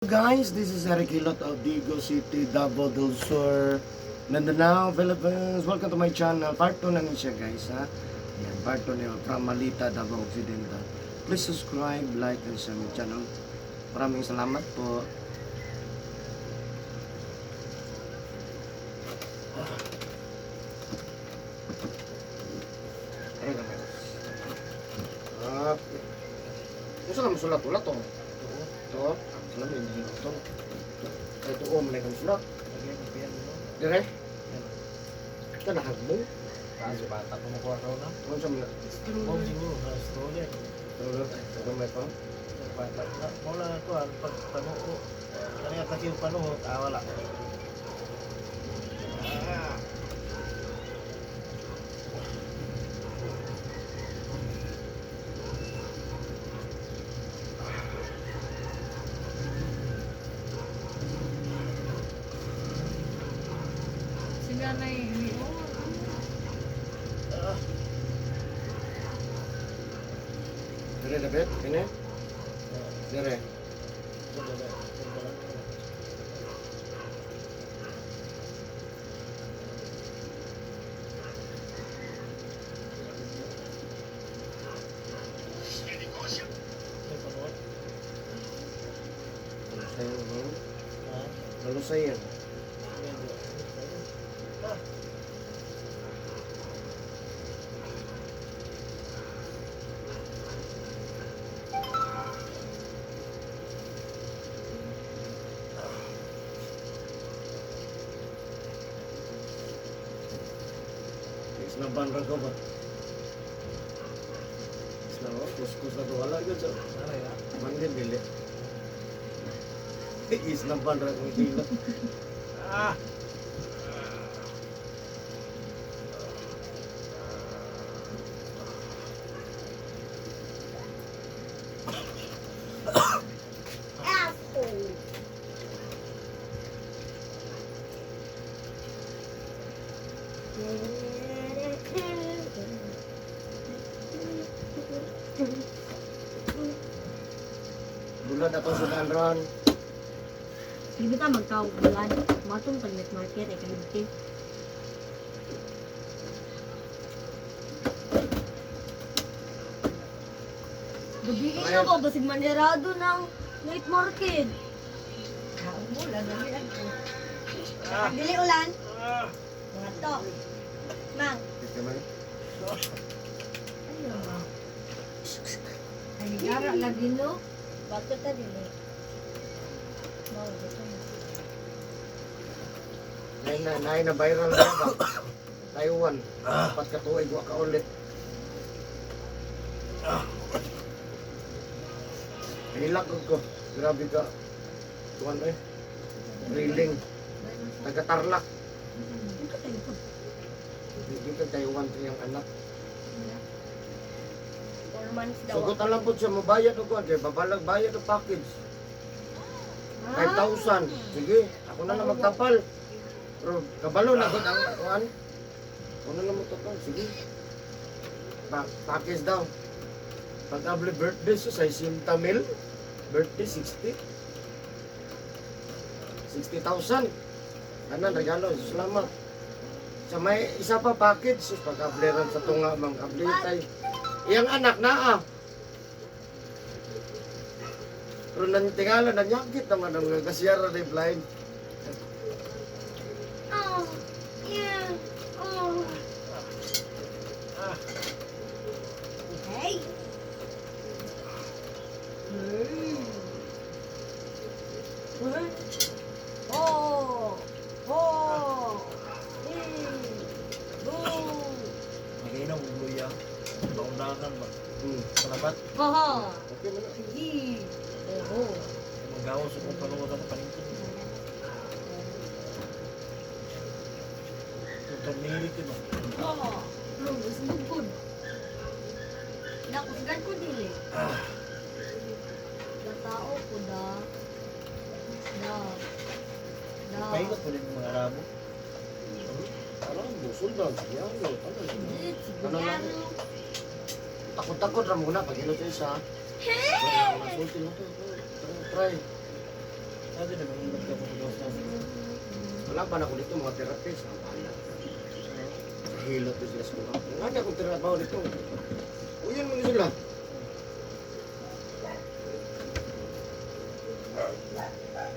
Guys, this is Eric Hilot of Digos City, Davao del Sur, Mindanao, Philippines. Welcome to my channel. Part 2 na ni siya, guys, ha? Yan, part 2 niya from Malita, Davao Occidental. Please subscribe, like, and share my channel. Maraming salamat po. Tara na, guys. Ah, unsa na musulat-ulat to? To, alam mo, hindi ito. Ay, ito, oh, malay kang sulat. Lagyan ng piano, no? Dire, Yan. ito nahagmo. Taas bata ko makuha ka na. Ano sa mga? Mo siguro na stroller. Ay, ito may pa. Bata na. Mo lang ako ang pag panuo. Kaya kasi yung panuo, ah, wala. Ah. Sila na yung Ah. Dire, David, kini? Dire. Ito, dala. Ito, dala. May panuo? Halusayan, no? Ah. Halusayan. Medyo. Ah. Isnaban ra ko ba? Isna, oh, kuskus na to. Wala, yun sa... Sana ya. Manggil, dili. Isnaban ra kong hilot. Ah. Asshole! Bulan atong sudan ron. Di ba ta magtawag bulan? Matong pag night market ay kalimti. Gabi na ko, basig manirado ng night market. Ulan, dali. Ah. Dili ulan. Ah. Mga to. Mang. Dito man. Ano ba? Ay, gara lagi, no? Bato ta dili. Mao dito na. Nay na viral na ba? Taiwan. 4 ka tuig wa ka ulit. Hilak ko. Grabe ka. Tuwan eh. Drilling. Taga Tarlac. Dito tayo po. Hindi ka Taiwan sa iyang anak. 4 months daw. Sugot alam po siya mabayad og kuan kay babalag bayad og package. 5,000. Sige, ako na lang magtapal. Pero kabalo na gud ang kuan. Ako na lang magtapal. Sige. Package daw. Pag able birthday so sa 60 mil. Birthday 60. 60,000. Tanan regalo, salamat. Sa may isa pa package sus pag ableran sa tunga mang ablitay. Iyang anak naa. Pero nang tingala nanyakit naman ang kasiyara ni blind. Oh. Yeah. Oh. Ah. Hey. Oh. Oh. Hey. Boom. Nagainom og luya. Baundangan ba? Salamat. Oh. Okay man na. Sige. Oh. Magawas akong panuo na paningkit. Yung turmeric yun, oh. Oh. Lugos bugod. Nakusgan ko dili. Gatao ko da. Da. Da. Pahingot po din yung mga Arabo. Ano ang busol daw? Sige, ano? Ano? Ano lang? Sigurado. Takot-takot ra muna pag ilo sa isa. Masulti na to. Try, try. Ano na mahilot ka po sa gawas. Wala pa na ko dito mga therapist. Ang bahala. Sa hilot ko sila sa mga. Nga na akong trabaho dito. Uyan mo ni sila.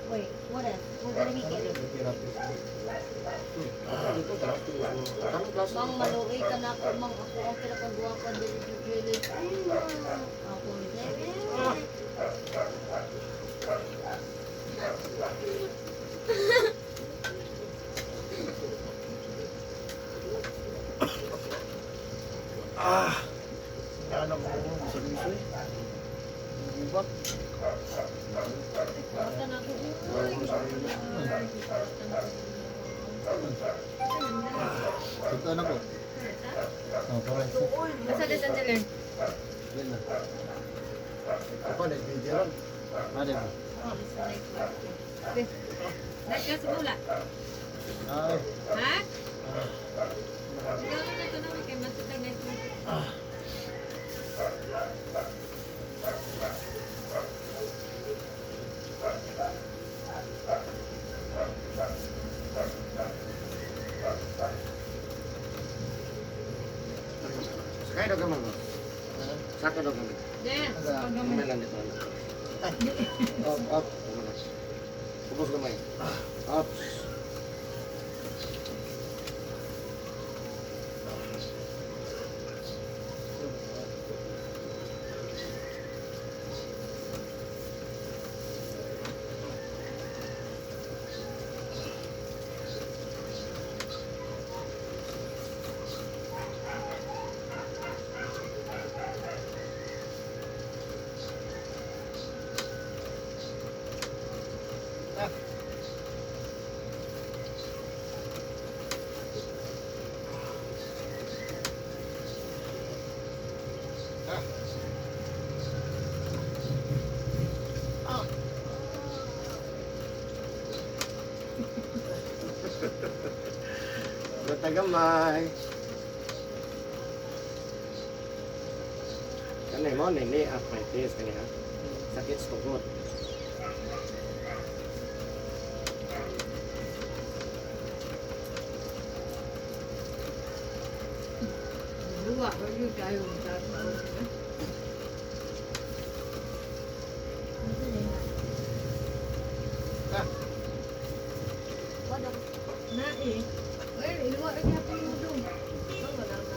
Wait, what else? We're gonna make it. Therapist. Dito, therapist. Tanong klase. Mang maluwi ka na ako, mang ako ang pinakagwapa dili sa village. Ay, ma. Ako eh. Anak ko mo sa Luis eh. Gubat. Bata na ako. Uy. Ito anak ko. Oh, para isa. Asa des Angeline? Yan na. Ito pa, nag-video ron. Mali ba? Nagka sa mula. Ay. Ha? Ikaw na ito na kay masutag na ito. Sakay daw ka mo. Sakay daw kami. Yes. Gamay lang dito. Ano. Up, up. Gamay. Ubos gamay. Up. Bata gamay. Kanay mo ni arthritis kani ha. Sakit sa tuhod. Luwa, wag kayo magkakaroon. What the Na eh. Well, iluwa ra gyapon mo dong. Wala na.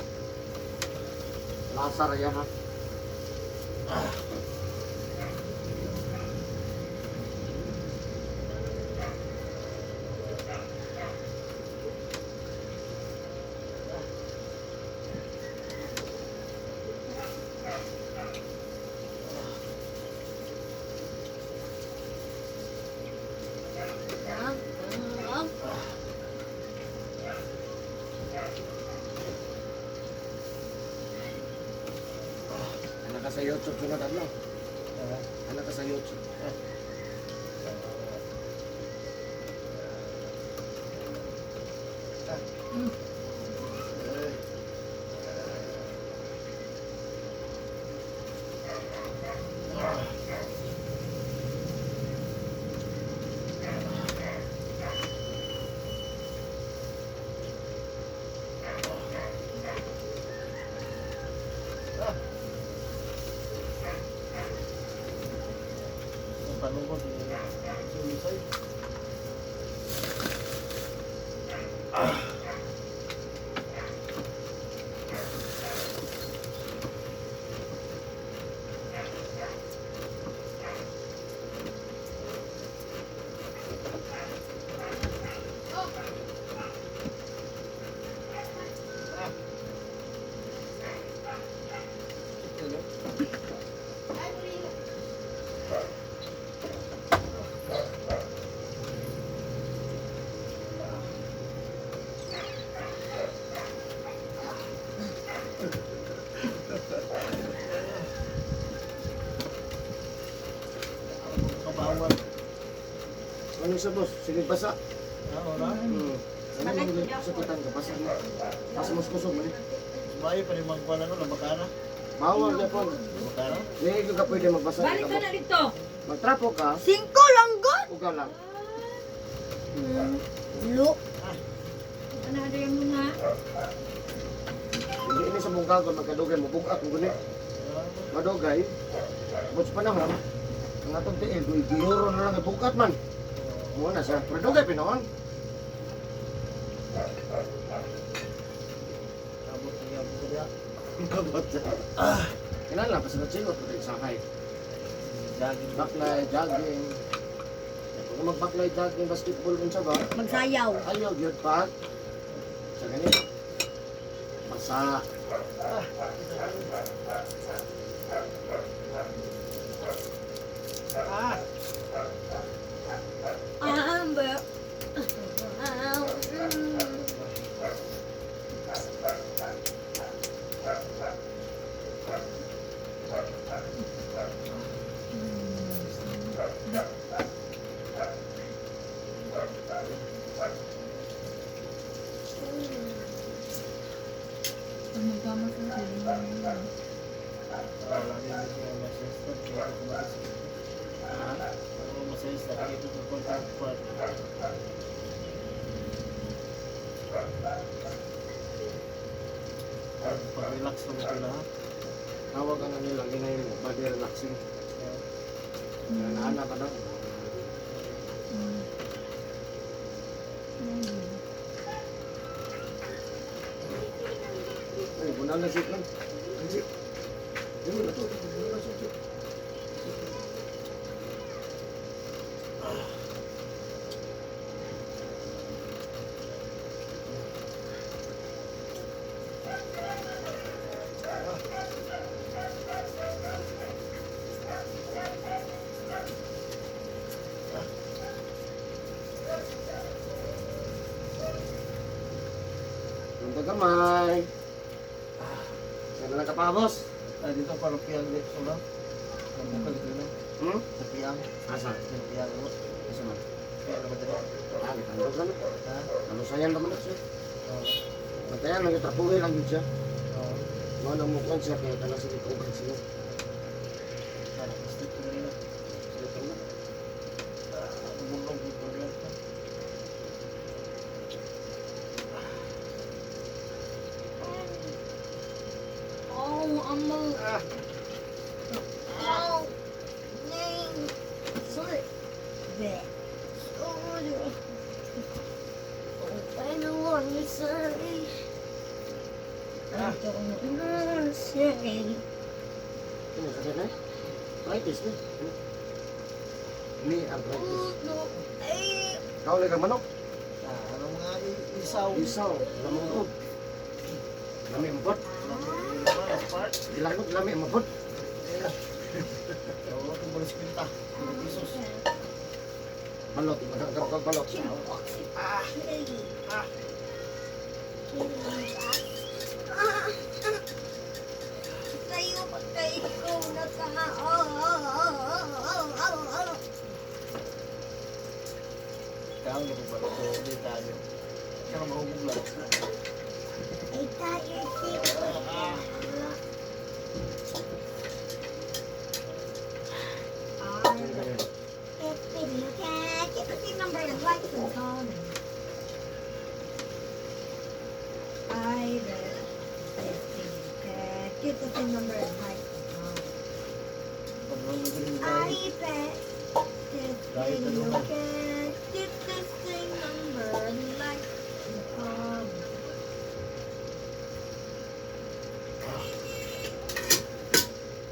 Lasar ya ha. Ah, ah, Anak ka sa YouTube sunod adlaw. Anak ka sa YouTube. Ang tanong ko sa Luis ay. Kabawal. Ano sa boss? Sige basa. Ah, wala. Ano mo sakitan ka basa mo. Basa mo kusog man. Bayo pa rin magkuhan ano, labakana. Bawal na po. Labakana. Hindi ka pwede magbasa. Balik ka na dito. Magtrapo ka. Singko lang god. Puga lang. Lo. Ano ada yung mga? Hindi ini sa bungkagon magkadugay mo bugat mo guni. Madugay. But sa panahon, ang atong tiil, gihuro na lang bugat man. Mo na siya. Pero dugay pinoon. Abot na gyud ko diha. Abot siya. Kinahanglan pa sa chingot ko sakay. Jogging. Baklay, jogging. Kung magbaklay, jogging, basketball, unsa ba? Magsayaw. Ayaw, gyud pa. Sa ganit. Basa. Ah! Ah, ba? Ah, mm. Pag magpamasahe, yun. Wala din siya masista kaya ako kumatis. Ha? Ako masista kaya ito ko contact part. Pag-relax naman sila ha. Tawag ang nila, ginay mo, body relaxing. Kaya naana ka daw. Ay, bunal na siya lang. Ansi. Dili na to. Bunal na siya. Ang gamay. Sana lang ka pa, boss. Ah, dito parang piyang dito sila. Ang bukal dito na. Hmm? Sa piyang. Asa? Sa piyang mo. Asa man? Piyang naman dito. Ah, gitandog lang. Ha? Ano sayan naman na siya. Oo. Bantayan lang yung trapuhin lang yun siya. Oo. Mga nang mukuan siya kaya talang sige kauban siya. Sana, sleep ko kanina. Sige na. Ah, bumulong ko po. Oh, I'm a. Oh, name. Sorry. That. Oh, I don't want to say. I don't want to say. Ano sa na? Arthritis ni. Ano? Ni arthritis. Oh, no. Eh. Kaulay kang manok. Ah, ano mga isaw? Isaw, lamang ko. Lami mapot. Part. Ilagot lami mapot. Oo, kung balis pinta. Pesos. Balot, magkakaroon kang balot. Ah. Ah. Tayo pa kayo na sa oh, oh. Ikaw, hindi ba ito? Hindi tayo. Kaya mahubog lang. Ay, tayo Get the same number and like and comment. I bet get the same number and like and comment. Pag nalagay tayo. I bet this video can get the same number and like and comment.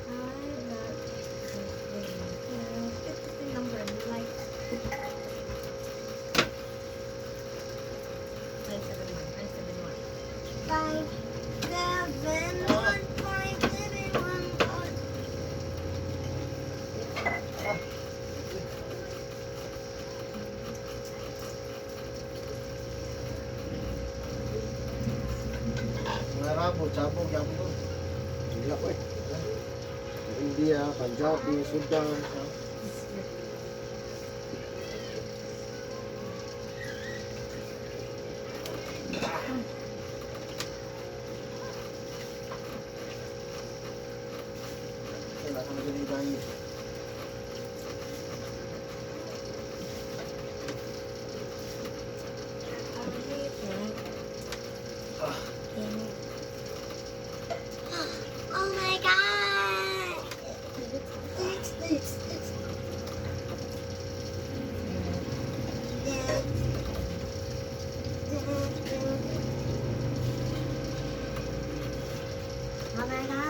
I bet this video can get the same number and like. 571, 571. 5, 7, 1, 5, 7, 1, 5. Mga rabo, tsabog, yabo ko. Hindi ako eh. India, Punjabi, Sudan. Kailangan na ganun tayo. Oh my God.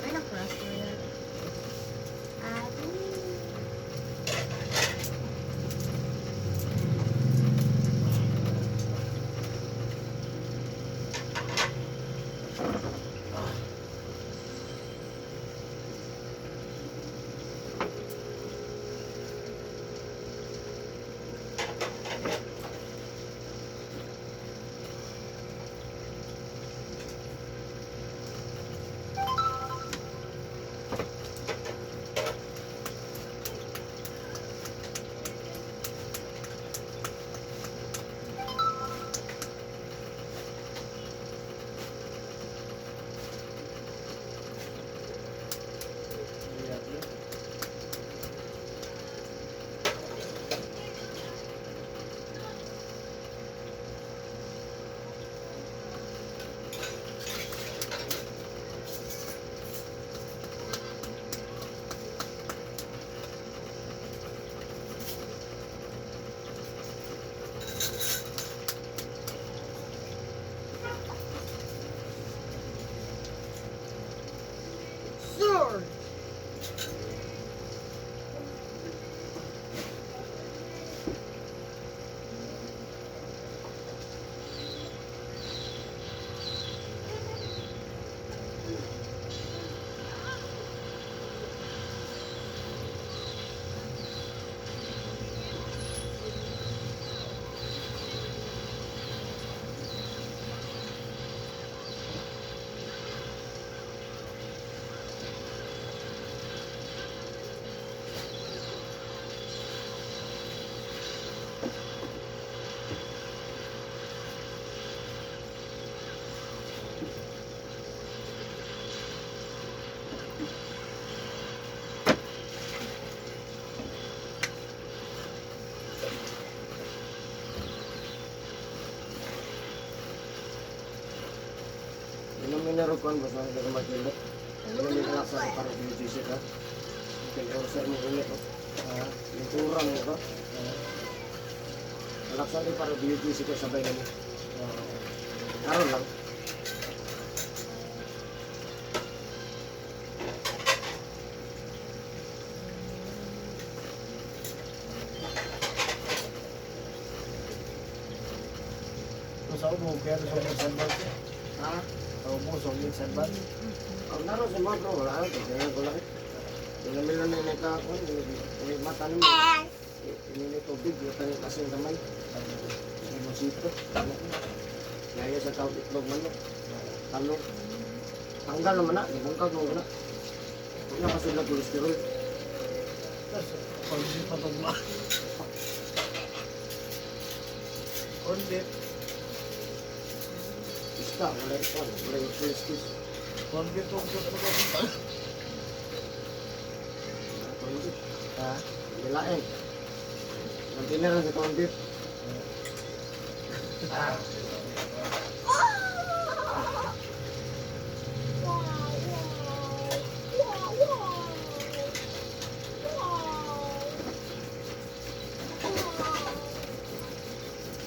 Ay, na-cross mo yan. Ah, Sir! Ano may narukuan ba sa mga magilot? Ano may kalaksa para BGC ka? Kaya mo ulit oh. Ah, Lingkuran mo ba? Kalaksa ni para BGC ka sabay na mo. Karon lang. Kung sa ubo, kaya sa ubo sandal. Ha? Sa ubo, sa ubo sandal. Ang naro sa mga bro, wala lang. Kaya ko lang. Ilamila na yung kakon, ini mata nimo. Ini ni tubig, mata ni kasing kamay. Limosito. Gaya sa tawag itlog manok. Talong. Tanggal naman na, ibungkag mo na. Huwag na kasula kolesterol. Tapos, corned beef patugma. Corned beef. Isda, wala ito, wala yung choice. Corned beef tong patugma. Corned beef. Ha? Nilain. Container lang sa corned beef. Ah. Wow, wow. Wow, wow. Wow.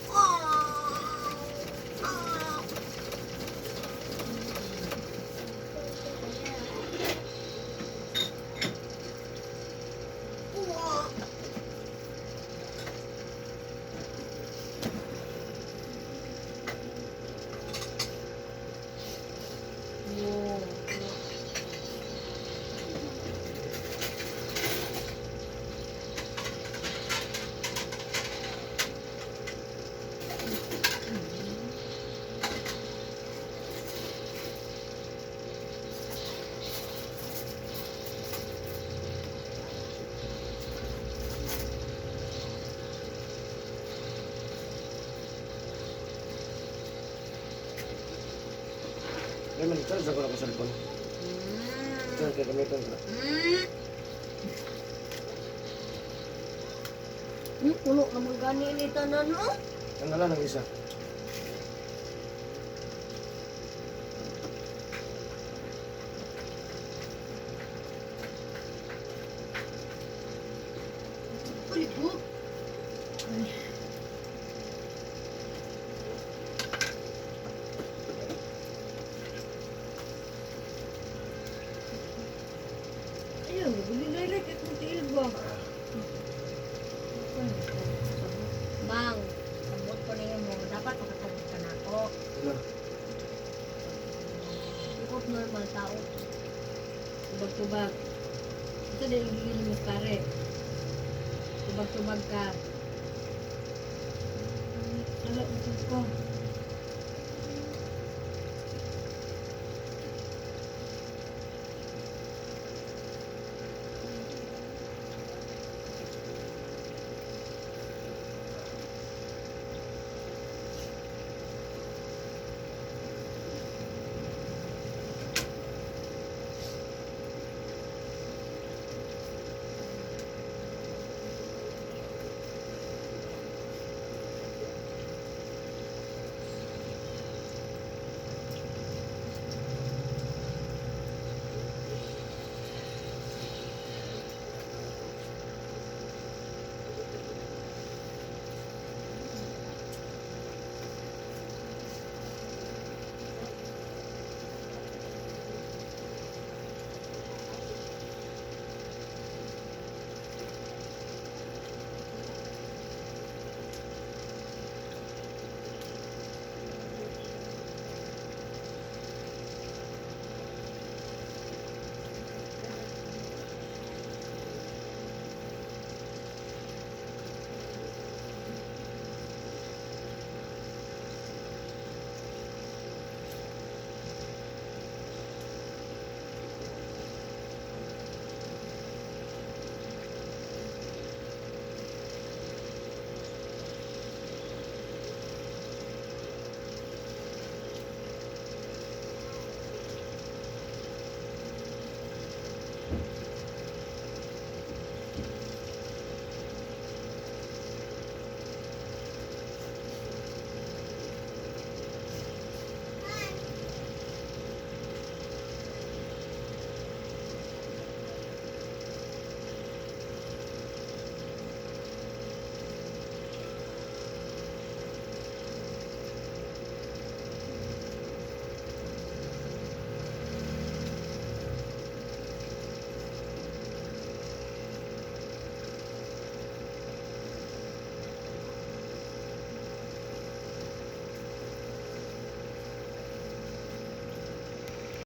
Wow. Wow. Wow. Wow. Ay, man, charge ako na ko cellphone. Charge kay gamiton ko na. Puno naman gani ni tanan, no? Tanggalan ng isa. Ay. Ayun, guli like akong tiil ba? Bang, sabot ko na mo. Dapat makasabot ka na ako. Ano? Ikot normal tao. Tubag-tubag. Ito din ang gigil mo pare. Tubag-tubag ka. Wala, ito ko.